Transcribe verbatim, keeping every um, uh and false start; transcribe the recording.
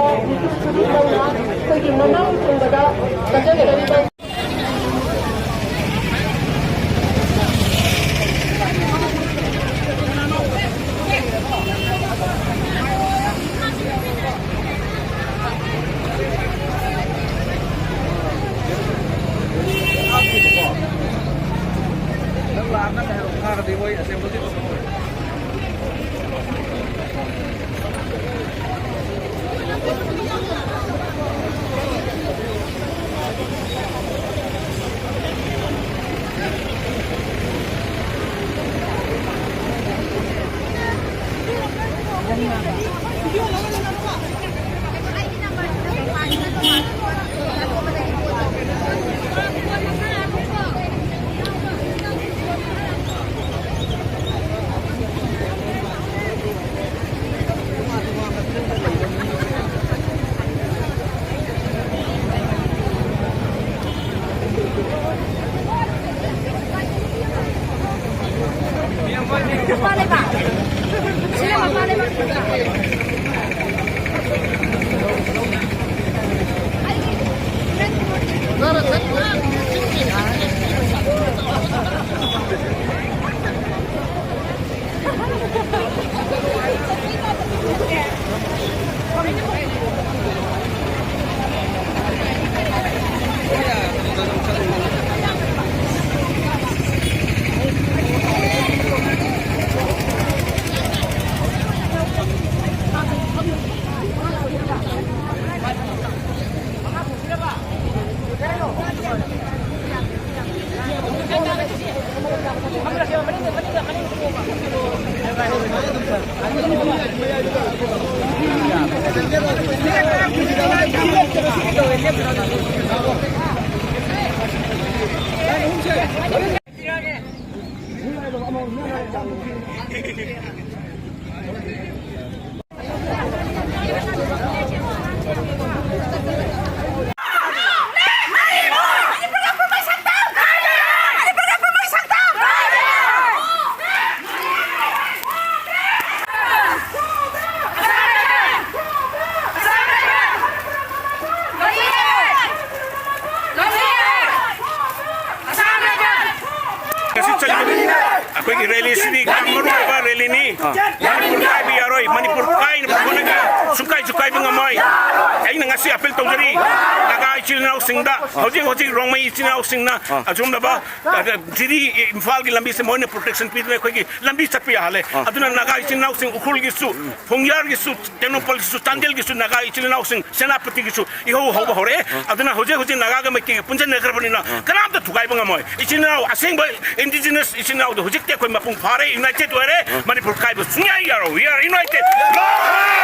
ꯑꯩꯈꯣꯏꯒꯤ ꯃꯃꯥꯡ ꯊꯪꯕꯗ ꯆꯠꯆꯒꯗꯧꯔꯤꯕ ꯃꯅꯤꯄꯨꯔ ꯀꯥꯏꯕ ꯌꯥꯔꯣꯏ, ꯃꯅꯤꯄꯨꯔ ꯀꯥꯏꯅꯕ ꯍꯣꯠꯅꯒꯦ꯫ ꯁꯨꯡꯀꯥꯏꯁꯨ ꯀꯥꯏꯕ ꯉꯝꯃꯣꯏ꯫ ꯑꯩꯅ ꯉꯁꯤ ꯑꯄꯤꯜ ꯇꯧꯖꯔꯤ ꯅꯥꯒꯥ ꯏꯆꯤꯜ ꯏꯅꯥꯎꯁꯤꯡꯗ, ꯍꯧꯖꯤꯛ ꯍꯧꯖꯤꯛ ꯔꯣꯡꯃꯩ ꯏꯆꯤꯜ ꯏꯅꯥꯎꯁꯤꯡꯅ ꯑꯆꯨꯝꯂꯕ ꯖꯤꯔꯤ ꯏꯝꯐꯥꯜꯒꯤ ꯂꯝꯕꯤꯁꯦ ꯃꯣꯏꯅ ꯄ꯭ꯔꯣꯇꯦꯛꯁꯟ ꯄꯤꯗꯨꯅ ꯑꯩꯈꯣꯏꯒꯤ ꯂꯝꯕꯤ ꯆꯠꯄ ꯌꯥꯍꯜꯂꯦ꯫ ꯑꯗꯨꯅ ꯅꯥꯒꯥ ꯏꯆꯤꯜ ꯏꯅꯥꯎꯁꯤꯡ ꯎꯈ꯭ꯔꯨꯜꯒꯤꯁꯨ, ꯊꯣꯡꯖꯥꯔꯒꯤꯁꯨ, ꯇꯦꯡꯅꯧꯄꯜꯒꯤꯁꯨ, ꯆꯥꯟꯗꯦꯜꯒꯤꯁꯨ ꯅꯥꯒꯥ ꯏꯆꯤꯜ ꯏꯅꯥꯎꯁꯤꯡ, ꯁꯦꯅꯥꯄꯇꯤꯒꯤꯁꯨ ꯏꯍꯧ ꯍꯧꯕ ꯍꯧꯔꯛꯑꯦ꯫ ꯑꯗꯨꯅ ꯍꯧꯖꯤꯛ ꯍꯧꯖꯤꯛ ꯅꯥꯒꯥꯒ ꯃꯩꯇꯩꯒ ꯄꯨꯟꯁꯤꯟꯅꯈ꯭ꯔꯕꯅꯤꯅ ꯀꯅꯥꯝꯇ ꯊꯨꯒꯥꯏꯕ ꯉꯝꯃꯣꯏ꯫ ꯏꯆꯤꯜ ꯏꯅꯥꯎ, ꯑꯁꯦꯡꯕ ꯏꯟꯗꯤꯖꯤꯅꯁ ꯏꯆꯤꯜ ꯏꯅꯥꯎꯗꯣ ꯍꯧꯖꯤꯛꯇꯤ ꯑꯩꯈꯣꯏ ꯃꯄꯨꯡ ꯐꯥꯔꯦ, ꯌꯨꯅꯥꯏꯇꯦꯠ ꯑꯣꯏꯔꯦ꯫ ꯃꯅꯤꯄꯨꯔ ꯀꯥꯏꯕ ꯁꯨꯡꯌꯥ ꯌꯥꯔꯣꯏ꯫ We are united.